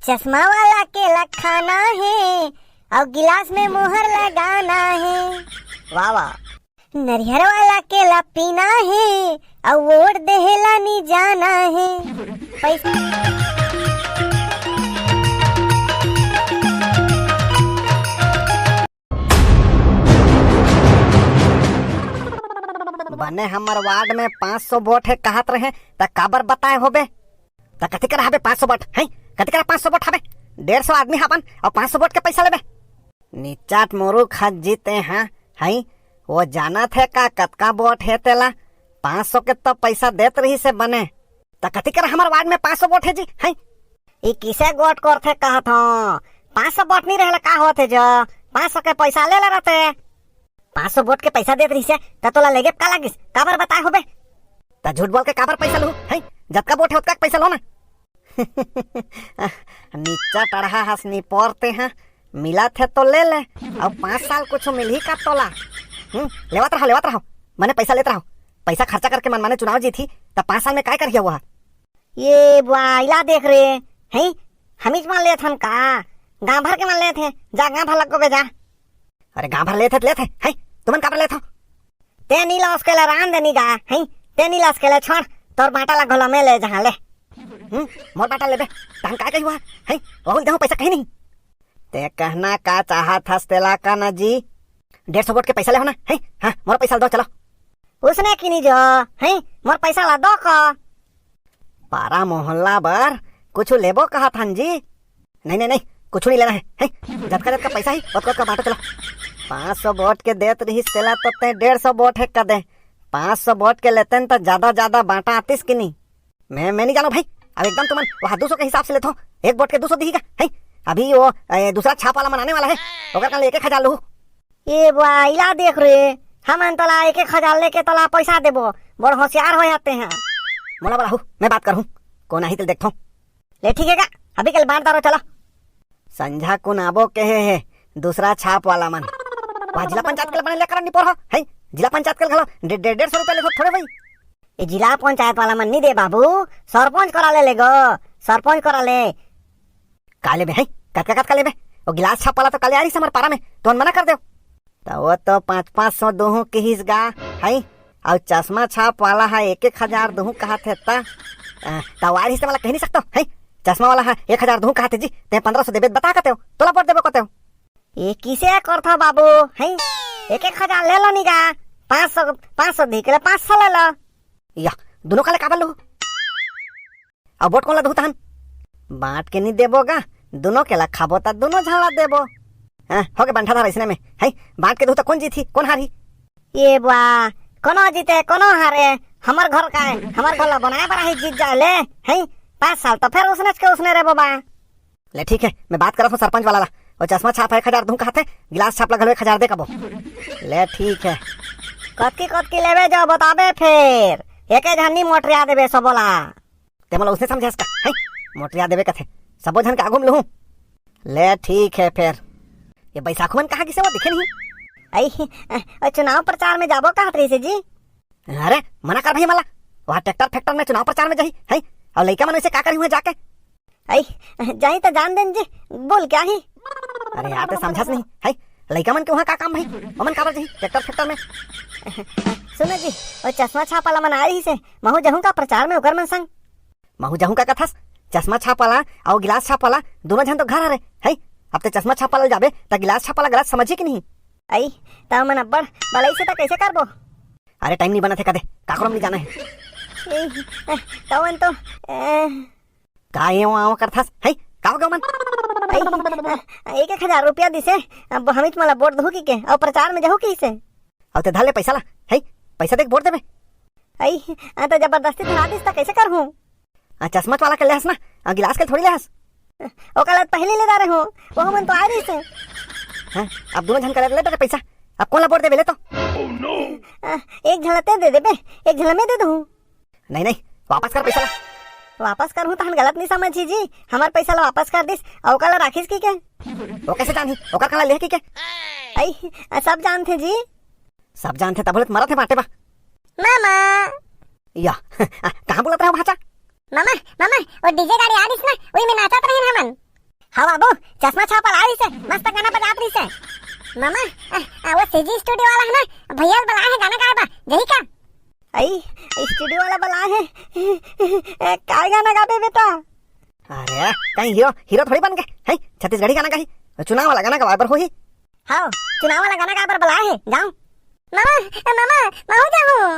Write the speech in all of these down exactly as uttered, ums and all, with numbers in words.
चश्मा वाला के ला खाना हे, अउ गिलास में मोहर लगाना हे। वाह, वाह। नरियर वाला के ला पीना हे, अउ वोट देहे ला नी जाना हे। पैसा बने हमर वार्ड में पाँच सौ वोट हे कहत रहे, त काबर बताए होबे? त कति करा हबे पाँच सौ वोट, हैं? कति करा पाँच सौ वोट हबे? डेढ़ सौ आदमी हवन अउ पाँच सौ वोट के पैसा लेबे? निचट मुरुख हस जी तें हा, हैं? वो जानत हे का कतका वोट हे तेला? पाँच सौ के तो पैसा देत रहिस हे बने। त कति करा हमर वार्ड में पाँच सौ वोट हे जी, हैं? ई किसे गोठ करथे कहत हव? पाँच सौ वोट नी रहेला का होथे जो? पाँच सौ के पैसा ले ले रहते। पाँच सौ वोट के पैसा देत रहिस हे, त तोला लेगे का लागिस? काबर बताए होबे? त झूठ बोल के काबर पैसा लूहू, हैं? जतका वोट हे, ओतका के पैसा लो ना। निच्चा टड़हा हस निपोर तें हा, मिलत हे तो ले ले, अउ पाँच साल कुछु मिलही का तोला? हम्म, लेवत रहो, लेवत रहो, मने पैसा लेत रहो। पैसा खर्चा करके मनमाने चुनाव जीतही, त पाँच साल में काय करही वो हा? ये बुआ, इला देख रे, हैं? हमीच मन लेत हन का? गांव भर के मन लेत हे, जा गांव भर लग बे जा। अरे गांव भर लेत हे त लेत हे, हैं? तुमन काबर लेत हो? तें नी लस के ले रांध दे नी गा, हैं? तें नी लस के ले छोड़, तोर बांटा ला घलो में ले जहां ले। हम्म, मोर बांटा लेबे, तहन का कही हुआ, हैं? वहू ल देहूं पैसा कहीं नहीं। तें कहना का चाहत हस तेला का ना जी? डेढ़ सौ वोट के पैसा ले हो ना, हैं? हाँ, मोर पैसा ल दो, चलो। उसने की नी जो, हैं? मोर पैसा ला दो का। पारा मोहल्ला बर कुछु लेबो कहत हन जी? नहीं, नहीं, नहीं, कुछु नहीं लेना है, हैं? जतका, जतका पैसा ही, ओतका, ओतका बांटो, चलो। पाँच सौ वोट के देत रहिस तेला तो तें डेढ़ सौ वोट हे कर दे। पाँच सौ वोट के लेतेन तो ज्यादा, ज्यादा बांटा आतिस कि नहीं? मैं, मैं नहीं जानो भाई, अब एकदम तुमन वहाँ दो सौ के हिसाब से लेथो, एक वोट के दो सौ दिही का, हैं? अभी वो, ए, दूसरा छाप वाला मन आने वाला है, ओकर कन ले एक एक हजार लूहू। ए बुआ, इला देख रे, हमन तोला एक एक हजार लेके तोला पैसा देबो, बड़ होशियार होय हते हैं। मोला बलाहू, मैं बात करहूँ, कोन आही तेल देखथों। ले ठीक है का, अभी कल बांट दारो, चलो। संझा कुन आबो कहे हे, दूसरा छाप वाला मन। वहाँ जिला पंचायत के बने लेकर निपोर हो, हैं? जिला पंचायत के घलो डे-, डे-, डेढ़ सौ रुपया लेथो थोड़े भाई। ए जिला पंचायत वाला मन नी दे बाबू, सरपंच करा ले लेगो, सरपंच करा ले। का लेबे, हैं? कतका, कतका लेबे? वो गिलास छाप वाला तो काले आ रहिस हमर पारा में, तुमन मना कर देव। त वो तो पाँच पाँच सौ दूहूं किहिस गा, हैं? अउ चश्मा छाप वाला हा एक एक हजार दूहूं कहत हे त, अ, त वो आ रहिस ते मोला कहि नहीं सकतो, हैं? चश्मा वाला हा एक हजार दूहूं कहत हे जी, तें पन्द्रह सौ देबे त बता कतेव, तोला वोट देबो कतेव। ये किसे करथो बाबू, हैं? एक एक हजार ले लो नी गा, पाँच सौ, पाँच सौ दिही के ले पाँच सौ ले लो। या, दुनों काले काबर लूहू? अब वोट कोन ला दूहू तहन? बांट के नी देबो गा, दुनों के ला खाबो त दुनों झन ला देबो। हाँ, हो गे बंठा धार इसने में, हैं? बांट के दूहू त कोन जीतही, कोन हारही? ये बुआ, कोनो जीते, कोनो हारे, हमर घर का है, हमर घर ला बनाए बर आही जीत जाए ले, हैं? पाँच साल तो फेर उसने के उसने रे बाबा। ले ठीक है, मैं बात करत हूँ सरपंच वाला ला। वो चश्मा छाप एक हजार दूं कहत हे, गिलास छाप ला घलो एक हजार दे कबो। ले ठीक है। कतकी कतकी लेबे जो बताबे फेर। एके झन नी मोटरिया देबे सबो ला। ते मोला उसने समझे हस का? हैं? मोटरिया देबे कथे। सबो झन के आगू में लूहूं। ले ठीक है फेर। ये बैसाखू मन कहाँ गिसे वो दिखे नहीं। आई, अ, चुनाव प्रचार में जाबो कहत रहिसे जी। अरे, मना कर भाई मला। वहाँ ट्रैक्टर फैक्टर में चुनाव प्रचार में जाही, हैं? अउ लइका मन वैसे का करही हुआ जाके? आई, जाही त जान देन जी, बोल क्या ही? अरे यार, ते समझस नहीं, है? लइका मन के वहाँ का काम भाई? ओमन काबर जाही ट्रैक्टर फैक्टर में? सुनो जी, वो चश्मा छाप वाला मन आए रहिसे, महू जहूँ का प्रचार में ओकर मन संग। महू जहूँ का कथस? चश्मा छाप वाला अउ गिलास छाप वाला दोनों झन तो घर हरे, है? अब ते चश्मा छाप वाला जाबे, त गिलास छाप वाला गलत समझही कि नहीं? आई, त मन अब्बड़ बलई से त कैसे करबो? अरे टाइम नहीं बनत हे कदे, काकरो में नहीं जाना है। ए, ए, तवन तो, ए, का ये वहाँ करथस? है? का हो गया मन? आई, अ, एक एक हजार रुपया दिसे, अब हमीच मला वोट दहू की के, अउ प्रचार में जहू की से। अउ ते धर ले पैसा ला, है? पैसा देख वोट देबे। आई, अ, तो जबरदस्ती धरा दिस त कैसे करहूँ? आ, चश्मा वाला के लेहस ना, आ, गिलास के थोड़ी लेहस। ओकर ला पहले ले डारे हूँ, वो मन तो आ रही से। हाँ, अब दोनों झन कर ले बेटा पैसा, अब कौन ला वोट देबे ले तो? अ, एक झन ला ते दे देबे, एक झन ला मैं दे दूँ। नहीं, नहीं, वापस कर पैसा ला। वापस करहूँ तहन गलत नहीं समझी जी, हमार पैसा ला वापस कर दिस, अउ ओकर ला राखिस की के? वो कैसे जानही? ओकर कहाँ ले की के? आई, सब जानथे जी। सब जानथे तब बोले मरत हे बाटे बा। मामा। या, कहाँ बोलत रहे हो भाचा? मामा, मामा, वो डीजे गाड़ी आ रही ना, वही में नाचत रहे ना मन। हाँ बाबू, चश्मा छाप वाला आइसे, मस्त गाना बजात रहिसे। मामा, अ, अ, वो सीजी स्टूडियो वाला है ना, भैया बलाए हे गाना गाए बर, जाही का? अई, स्टूडियो वाला बलाए हे। ए, काय गाना गाबे बेटा? अरे, कहीं हीरो, हीरो थोड़ी बन गे, हैं? छत्तीसगढ़ी गाना गाही, चुनाव वाला गाना गवाए बर होही। हाँ, चुनाव वाला गाना गाए बर बलाए हे, जाओ। मामा, ए, मामा, महू जाहूँ।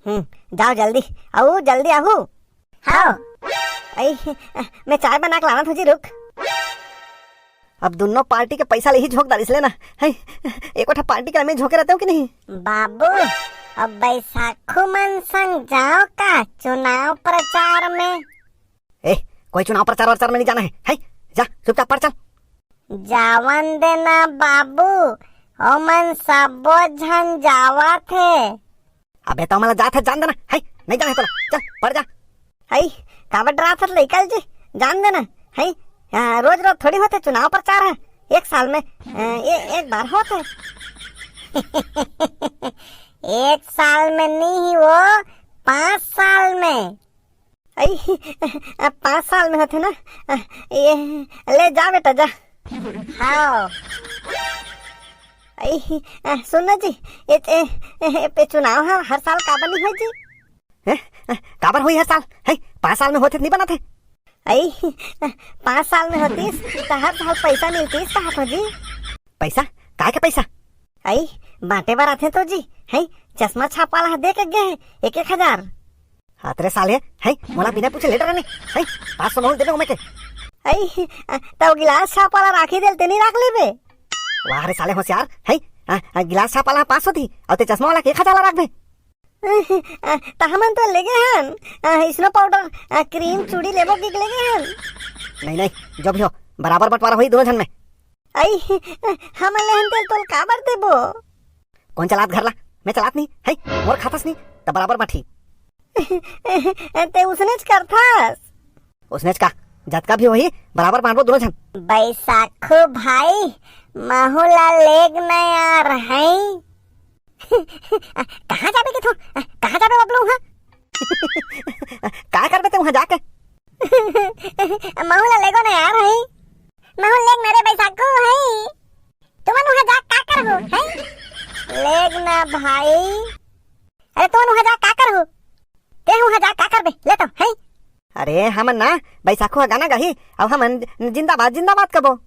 हम्म, जाओ जल्दी, आऊ जल्दी आहू। हाँ। अई, मैं चाय बना के लानत हूँ जी, रुक। अब दुनों पार्टी के पैसा ले ही झोंक डारिस ले ना, हैं? एको ठा पार्टी के मैं झोंके रहते हो कि नहीं? बाबू, अब बैसाखू मन संग जाओ का चुनाव प्रचार में? ए, कोई चुनाव प्रचार वरचार में नहीं जाना है, हैं? जा, चुपचाप पढ़ चल। जावन देना बाबू, ओमन सबो झन जावत हे। अबे तो हमला जात हे, जान देना, है, नहीं जाना है तोला, चल, पढ़ जा। है, काबर डरात हस लइका जी, जान देना, है, हाँ, रोज रोज थोड़ी होथे चुनाव प्रचार ह, एक साल में, अ, ए-, एक बार होथे। एक साल में नहीं ही वो, पाँच साल में। अई, पाँच साल में होथे ना, ये, ले जा बेटा, जा। हाँ। अई, सुन ना जी, ये, ये, ये, ये चुनाव ह, हर साल काबर नहीं होय जी? हैं? काबर होई हर साल? है, पाँच साल में होथे त नहीं बनत हे? अई, पाँच साल में होतीस, त हर साल पैसा मिलतीस, कहा तो जी। पैसा? काय के पैसा? अई, बांटे बर आथे तो जी, है, चश्मा छाप वाला ह दे के गे हे, एक एक हजार। हाथ रे साले, है, मोला बिना पूछे ले डरे नहीं, है, पाँच सौ महू ल देबे ओमे के। अई, त वो गिलास छाप वाला राखी देल ते नहीं राख लेबे? वाह रे साले होशियार, है, आ, आ, गिलास छाप वाला पाँच सौ दी, अउ ते चश्मा वाला के एक हजार ला राखबे? आ, त हमन तो लेगे हन, आ, स्नो पाउडर, आ, क्रीम, चूड़ी लेबो की लेगे हन। नहीं, नहीं, जो भी हो, बराबर बंटवारा होई दोनों झन में। अई, हमन लेहन तेल तोल काबर देबो? कौन चलात घर ला? मैं चलात नहीं, है, मोर खाथस नहीं, त बराबर बांटही। ते उसनेच करथस। उसनेच का, जतका भी होही, बराबर बांटबो दोनों झन। बैसाखू भाई, महू ला लेग न यार, है। कहाँ जाबे के थू? कहाँ जाबे बबलू, हाँ? का करबे ते वहाँ जाके? महू ला लेगो न यार, है। महू लेग न रे बैसाखू, है। तुमन वहाँ जा का करहू, है? लेग न भाई। अरे तुमन वहाँ जा का करहू? ते वहाँ जा का करबे? ले तो, है? अरे हमन ना बैसाखू ह गाना गाही, अउ हमन जिंदाबाद जिंदाबाद कबो।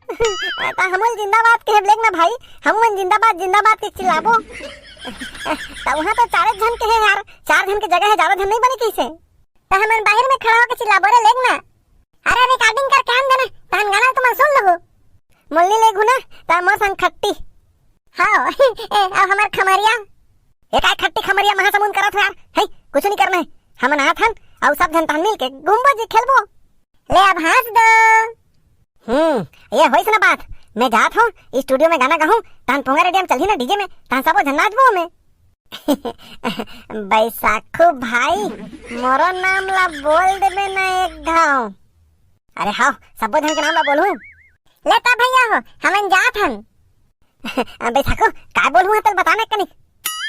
त हमन जिंदाबाद के लेग न भाई, हमन जिंदाबाद जिंदाबाद के चिल्लाबो। त वहाँ तो चारे झन के हे यार, चार झन के जगह हे, ज्यादा झन नहीं बने कइसे? त हमन बाहिर में खड़ा होके चिल्लाबो रे लेग न। अरे recording करके आन देना, तहन गाना तुमन सुन लहू। मोला नहीं लेगहू ना, त मोर संग खट्टी। हाँ, ए, अब हमर खमरिया। ए, काय खट्टी खमरिया महासमुंद करत हो यार? है, कुछ नहीं करना है। हमन आत हन, अउ सब झन तहन मिल के घूमबो जी, खेलबो। ले अब हंस दो। हम्म, ये होइस ना बात। मैं जात हूँ, स्टूडियो में गाना गाहूँ, तहन पोंगा रेडियम चलही ना डीजे में, तहन सबो झन नाचबो में। बैसाखू भाई, मोरो नाम ला बोल देबे ना एक घाव। अरे हाव, सब्बो झन के नाम ला बोलहूँ। ले त भैया हो, हमन जात हन। बैसाखू, काय बोलहूँ ह, तल बता ना कनी।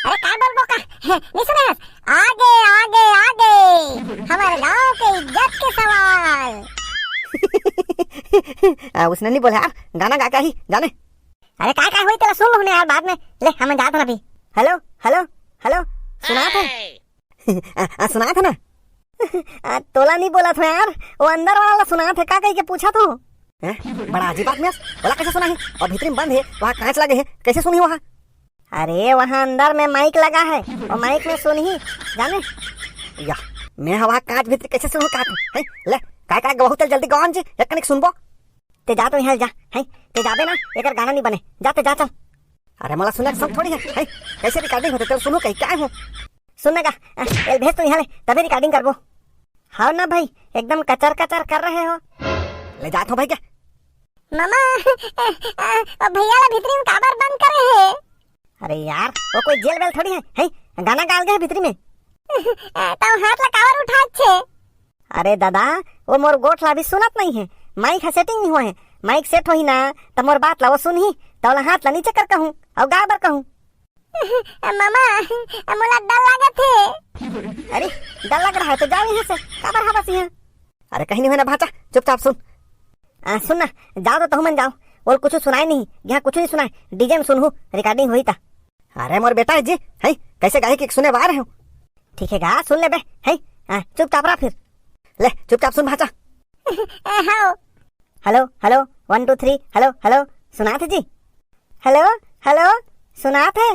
अरे काय बोलबो का? नहीं सुने हस? आगे, आगे, आगे, हमर गांव के इज्जत के सवाल। आ, उसने नहीं बोले यार, गाना गा के ही, जाने। अरे काय काय होई तेला सुन लहू ने यार बाद में। ले हमन जात हन अभी। हेलो, हेलो, हेलो, सुनात हे? आ, आ, सुनात हे ना? आ, तोला नहीं बोलत हो यार, वो अंदर वाला ला सुनात हे, का कही के पूछत हो? हैं? बड़ा अजीब आदमी अस, ओला कैसे सुनाही? अउ भीतरी में बंद हे, वहाँ कांच लगे हे, कैसे सुनही वहाँ? अरे वहाँ अंदर में माइक लगा हे, वो माइक में सुनही, जाने? या, मैं ह वहाँ कांच भीतरी कैसे सुनहूँ का? हैं? ले, काय काय गवाहू तेल जल्दी गवान जी, एक कनिक सुनबो। ते जा तो यहाँ जा, हैं? ते जाबे ना, एकर गाना नहीं बने। जा ते जा, चल। अरे मोला सुने के शौक थोड़ी है, हैं? कैसे recording होथे, तेला सुनहूँ कहीं, काय हो? सुन ना गा, एल भेज तो यहाँ ले, तभी recording करबो। हाँ ना भाई, एकदम कचर कचर कर रहे हो। ले जात हो भाई क्या? मामा, ओ भैया ला भीतरी में काबर बंद करे हे? अरे यार, वो कोई जेल वेल थोड़ी है, हैं? गाना गाल गए भीतरी में। तब हाथ ला काबर उठात छे? अरे दादा, वो मोर गोठ ला अभी सुनत नहीं है, माइक ह सेटिंग नहीं हुआ है। माइक सेट होही ना, त मोर बात ला वो सुनही, त ओला हाथ ला नीचे कर कहूँ, अउ गाय बर कहूँ। मामा, मोला डर लागत हे। अरे, डर लग रहा है तो जाओ यहाँ से, काबर हवस यहाँ? अरे कहीं नहीं होय ना भाचा, चुपचाप सुन। आ, सुन ना, जाओ तो तहू मन जाओ। ओला कुछु सुनाय नहीं, यहाँ कुछु नहीं सुनाय। डीजे में सुनहू, रिकॉर्डिंग होही ता। अरे मोर बेटा है जी, है, कैसे गाही कि सुने बार हूँ। ठीक है गा, सुन ले बे, है। आ, चुपचाप रह फिर। ले, चुपचाप सुन भाचा। हाँ। Hello, hello, one two three, hello, hello, सुनात हे जी? हेलो, हेलो, सुनात हे?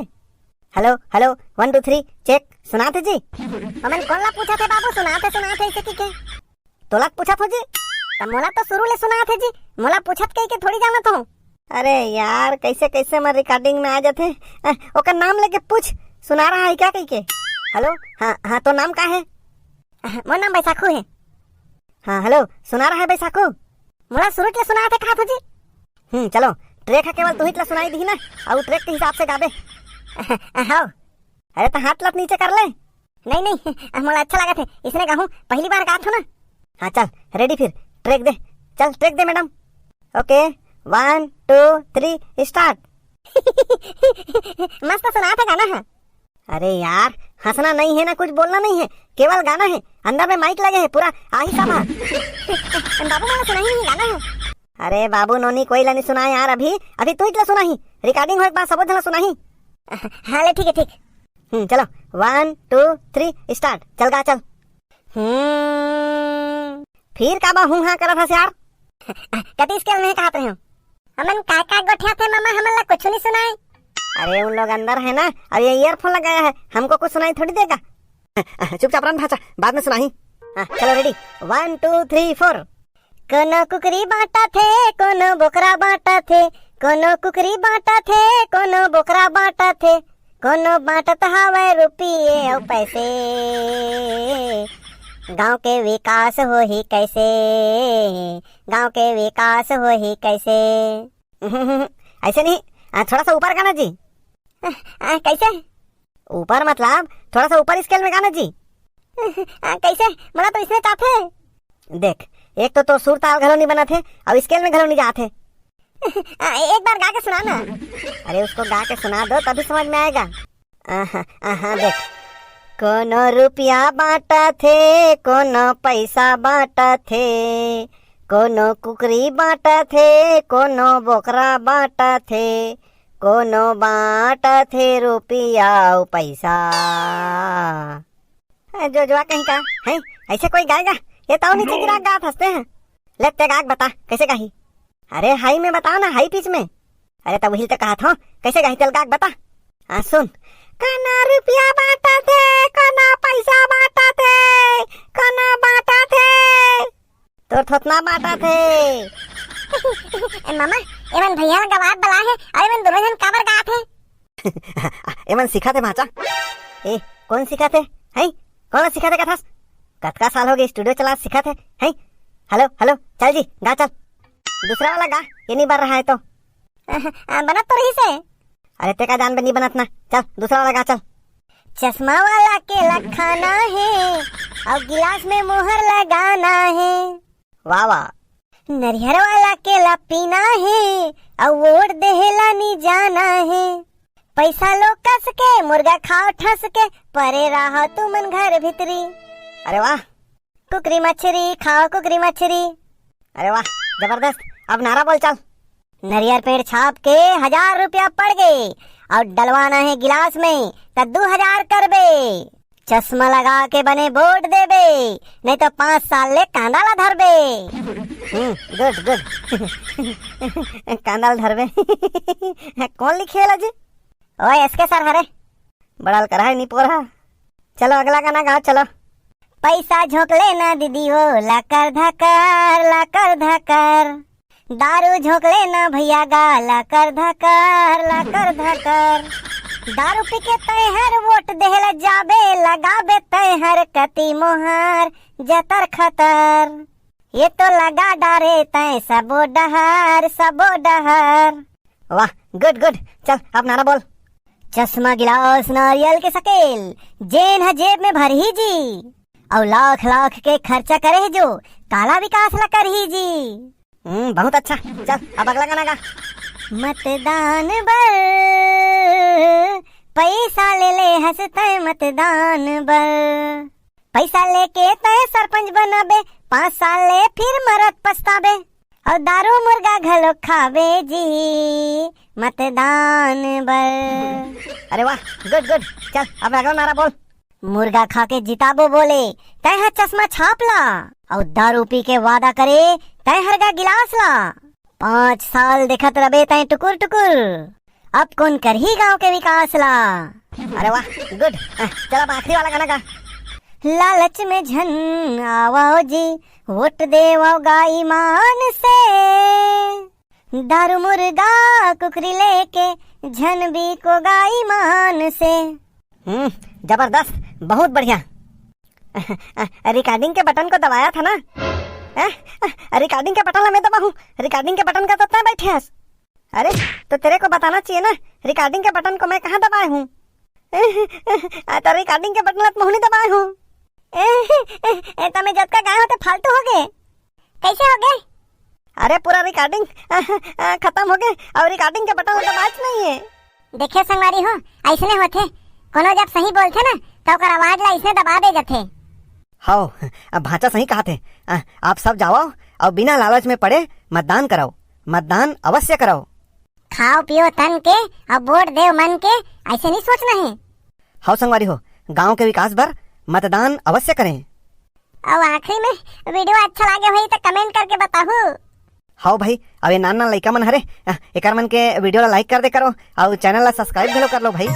Hello, hello, one two three, check, सुनात हे जी? हमन कोन ला पूछत हे बाबू, सुनात हे, सुनात हे, इसे की के? तोला पूछत हो जी? त मोला तो शुरू ले सुनात हे जी, मोला पूछत कही के थोड़ी जानत हो। अरे यार, कैसे कैसे मैं रिकॉर्डिंग में आ जाते। अ, ओकर नाम लेके पूछ, सुना रहा है क्या कही के? हेलो, हाँ, हाँ, तो नाम का है? मोर नाम बैसाखू है। हाँ, हेलो, सुना रहा है बैसाखू? मोला शुरू ले सुनात हे कहा था जी। हम्म, चलो, ट्रैक है केवल तुही ला सुनाई दी ना, और ट्रैक के हिसाब से गाबे। हाँ। अरे तो हाथ लत नीचे कर ले। नहीं, नहीं, मोला अच्छा लगा थे, इसने गाहूँ, पहली बार गात हो ना। हाँ, चल, रेडी फिर, ट्रैक दे, चल, ट्रैक दे madam. Okay, one, two, three, start. मस्त सुनात हे गाना है। अरे यार, हंसना नहीं है ना, कुछ बोलना नहीं है, केवल गाना है। अंदर में माइक लगे है, पूरा आही सब है। बाबू, मोला सुनाही नहीं, गाना है। अरे बाबू नोनी, कोई ला नहीं सुनाए यार, अभी, अभी तू इतला सुनाही, रिकॉर्डिंग होए के बाद सबो झन ला सुनाही। हाँ ले, ठीक है, ठीक। हम्म, चलो, वन, टू, थ्री, स्टार्ट। चल गा, चल। हम्म, फिर का बा हूँ हाँ करत हस यार? कति स्केल में कहत रहे हो? हमन का का गोठियाथे मामा, हमन ला कुछ नहीं सुनाए। अरे उन लोग अंदर है ना, अब ये ईयरफोन लगाया है, हमको कुछ सुनाई थोड़ी देगा। चुपचाप रह भाचा, बाद में सुनाही। हाँ, चलो रेडी, वन टू थ्री फोर। कोनो कुकरी बांटत हे, कोनो बोकरा बांटत हे, कोनो कुकरी बांटत हे, कोनो बोकरा बांटत हे, कोनो बांटत हवय रुपये अउ पैसे। गांव के विकास होही कैसे, गांव के विकास होही कैसे। ऐसे नहीं, आ, थोड़ा सा ऊपर गाना जी। आ, कैसे? ऊपर मतलब थोड़ा सा ऊपर स्केल में गाना जी। आ, कैसे? मोला तो इसने चाहते। देख, एक तो तोर सुर ताल घलो नहीं बनत हे, अउ स्केल में घलो नहीं जात हे। आ, एक बार गा के सुना ना। अरे उसको गा के सुना दो, तभी समझ में आएगा। आहा, आहा, देख। कोनो रुपया बांटत हे, कोनो पैसा बांटत हे, कोनो कुकरी बांटत हे, कोनो बोकरा बांटत हे, कोनो बांटत हे रुपया अउ पैसा। ए, जोजवा कहीं का, हैं? ऐसे कोई गाएगा? ये ताऊ नीचे गिरा के गात हंसते हैं। ले, ते गा के बता, कैसे गाही? अरे, हाई में बताओ ना, हाई पिच में। अरे, तब वही तो कहा था, कैसे गाही? चल, गा के बता। आ, सुन। कोनो रुपया बांटत हे, कोनो पैसा बांटत हे, कोनो बांटत हे। तोर थोथना बांटत हे। ए मामा, एमन भैया ला गवात बला हे, अउ एमन दोनों झन काबर गात हे? एमन सिखाथे भांचा। ए, कोन सिखाथे? हैं? कोन सिखाथे कथस? कतका साल हो गए स्टूडियो चला सिखाथे? हैं? हेलो, हेलो, चल जी, गा चल। दूसरा वाला गा, ये नहीं बर रहा है तो। आ, बनत तो रही से। अरे ते का जान बे नहीं बनत ना। चल, दूसरा वाला गा चल। चश्मा वाला के लखाना है, और गिलास में मोहर लगाना है। वाह, वाह। नरियर वाला केला पीना हे, अउ वोट देहे ला नी जाना हे। पैसा लो कस के, मुर्गा खाओ ठस के, परे रहा तुमन घर भीतरी। अरे वाह। कुकरी मछरी खाओ, कुकरी मछरी। अरे वाह, जबरदस्त। अब नारा बोल चल। नरियर पेड़ छाप के हजार रुपया पड़ गे, अउ डलवाना हे गिलास में, त दू हजार करबे। चश्मा लगा के बने वोट देबे, नहीं तो पाँच साल ले कांदा ला धरबे। हम्म, गुड, गुड। कांदा ला धरबे। कौन लिखे ला जी? ओए, एसके सर हरे। बड़ा लकरहा है नी पोरहा। चलो, अगला गाना गाओ, चलो। पैसा झोंक लेना दीदी हो, लाकर धकर, लाकर धकर। दारू झोंक लेना भैया गा, लाकर धकर, लाकर धकर। दारू पी के तैं हर वोट देहला जाबे, लगाबे तैं हर कति मोहर, जतर खतर। ये तो लगा डारे तैं सबो डहर, सबो डहर। वाह, गुड, गुड। चल, अब नारा बोल। चश्मा, गिलास, नारियल के सकेल, जेन ह जेब में भरही जी, अउ लाख लाख के खर्चा करे हे जो, काला विकास ला करही जी। हम्म, बहुत अच्छा। चल, अब अगला गाना गा। मतदान बर पैसा ले ले हस तैं मतदान बर। पैसा लेके तैं सरपंच बनाबे, पाँच साल ले फिर मरत पछताबे। अउ दारू मुर्गा घलो खाबे जी मतदान बर। अरे वाह, गुड गुड। चल, अब अगला नारा बोल। मुर्गा खा के जिताबो बोले, तैं ह चश्मा छाप ला। अउ दारू पी के वादा करे, तैं हर गा गिलास ला। पाँच साल देखत रबे तैं टुकुर टुकुर, अब कोन करही गांव के विकास ला। अरे वाह, गुड। चल, अब आखिरी वाला गाना गा। लालच में झन आवो जी, वोट देवो गा ईमान से। दारू मुर्गा कुकरी लेके झन बिको गा ईमान से। हम्म, जबरदस्त, बहुत बढ़िया। रिकॉर्डिंग के बटन को दबाया था ना? हैं? रिकॉर्डिंग के बटन ला मैं दबाहूँ? रिकॉर्डिंग के बटन का तो तैं बैठे हस। अरे, तो तेरे को बताना चाहिए ना, रिकॉर्डिंग के बटन को मैं कहाँ दबाए हूँ? आ, तो रिकॉर्डिंग के बटन ला तो महूँ नहीं दबाए हूँ। ए, त मैं जतका गाए हों ते फालतू हो गए। कैसे हो गए? अरे, पूरा रिकॉर्डिंग खत्म हो गए अउ रिकॉर्डिंग के बटन दबाच नहीं है। देखे संगवारी हो, ऐसने होथे, कोनो जब सही बोलथे ना, तो ओकर आवाज ला ऐसने दबा दे जाथे। हव, अब भांचा सही कहा थे। आ, आप सब जाओ अउ बिना लालच में पड़े मतदान कराओ, मतदान अवश्य कराओ। खाओ पियो तन के अउ वोट देव मन के, ऐसे नहीं सोचना है। हव संगवारी हो, गांव के विकास बर मतदान अवश्य करें। अउ आखिरी में वीडियो अच्छा लागे होही तो कमेंट करके बताहू। हव भाई, अब ये नान नान लइका मन हरे, आ, एकर मन के वीडियो ला लाइक कर दे करो अउ चैनल ला सब्सक्राइब घलो कर लो भाई।